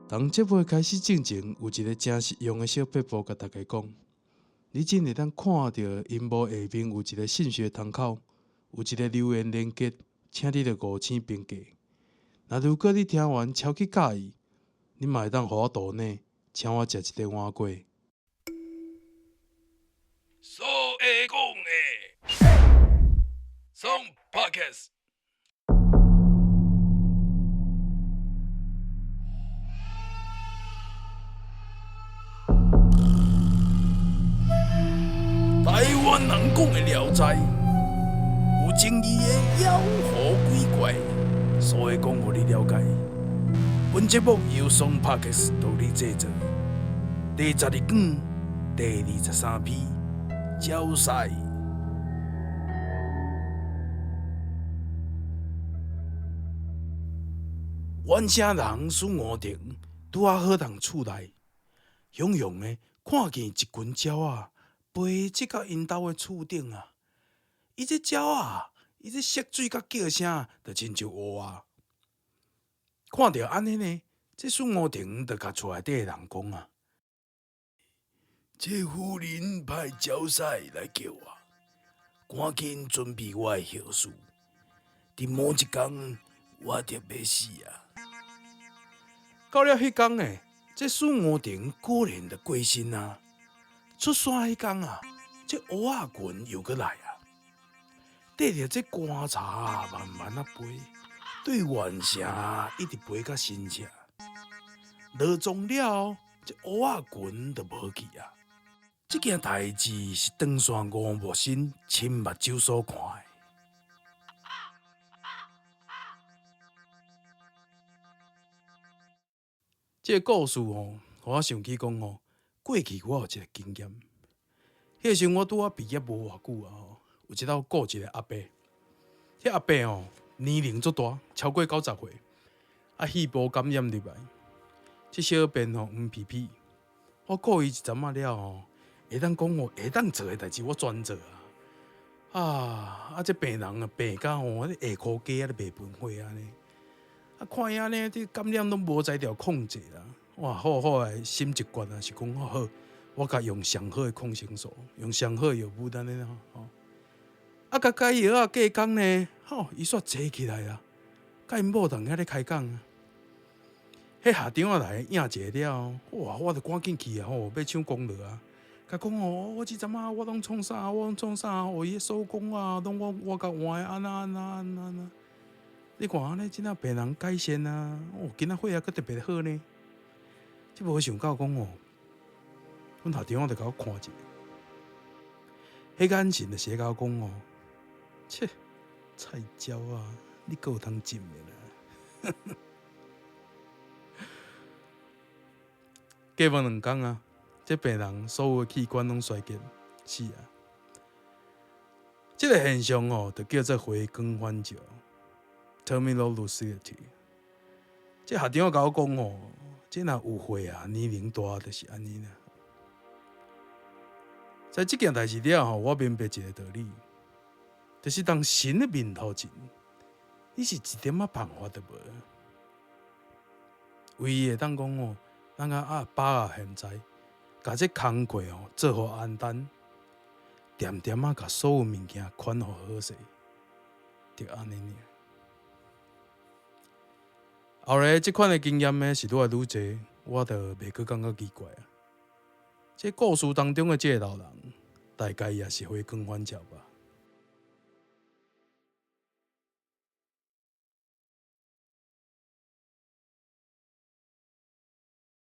佇節目開始進前，有一个誠實用的小撇步，共大家講。你只會當看著螢幕下面有一个信息窗口，有一个留言連結，請你著五星評價。若如果你聽完超級佮意，你嘛會當予我抖內，請我食一个碗粿。所會講的，爽 Podcast。台灣人講的聊齋，有爭議的妖魔鬼怪，所以講予你了解。本節目由爽 Podcast 獨立製作，第12卷第23篇，鳥屎。原城人孫悟庭拄仔好佇厝內，雄雄的看見一群鳥仔飛這到𪜶兜的厝頂啊！伊這鳥仔，伊這色水佮叫聲，就親像烏仔。看著按呢呢，這孫悟庭就共厝內底的人講啊：這夫人派鳥屎來叫我，趕緊準備我的後事。佇某一工，我著欲死啊！到了彼工呢，這孫悟庭果然就過身啊。出山彼工啊，這烏仔群又閣來啊，綴著這棺柴啊，慢慢仔飛，對縣城一直飛到新社。落葬了後，這烏仔群就無去啊。這件代誌是長山吳木新親目睭所看的。這个故事吼，予我想起講吼，過去我有一个經驗。彼個時陣我拄仔畢業無偌久啊吼，有一擺顧一个阿伯，彼阿伯吼年齡足大，超過90歲，啊肺部感染入來，這小便吼黃皮皮。我顧伊一陣仔了吼，會當講吼會當做的代誌我全做啊。啊！這病人啊病甲吼，下箍雞仔咧賣飯糞按呢。啊，看伊按呢，這感染攏無才調控制啦。哇，好後來心一決啊，是講好，我共用上好的抗生素，用上好的藥物按呢吼。啊，共開藥啊，隔工呢，吼，伊煞坐起來啊，佮𪜶某佇遐咧開講啊。彼校長仔來應一下了，哇，我就趕緊去啊，吼，欲搶功勞啊。共講吼，我這陣仔我攏創啥，我攏創啥，予伊手工啊，攏我我共換的按怎按怎按怎按怎。你看按呢，這若病人改善啊，哦，今仔血壓閣特別好呢。這無想到講哦，阮校長就共我看一下，彼眼神就寫共我講哦，切，菜鳥仔，你閣有通進的啦。過無兩工啊，這病人所有的器官攏衰竭死啊。這个現象哦，就叫做回光返照（terminal lucidity）。這校長共我講哦，這若有歲啊，年齡大就是按呢啦。在這件代誌了後，我明白一个道理，就是當神的面頭前，你是一點仔辦法都無。唯一會當講哦，咱共阿爸啊，現在共這工課哦做予安單，恬恬仔共所有物件寬予好勢，就按呢爾。後來這款的經驗呢是愈來愈濟，我就袂閣感覺奇怪啊。這故事當中的這个老人，大概也是回光返照吧。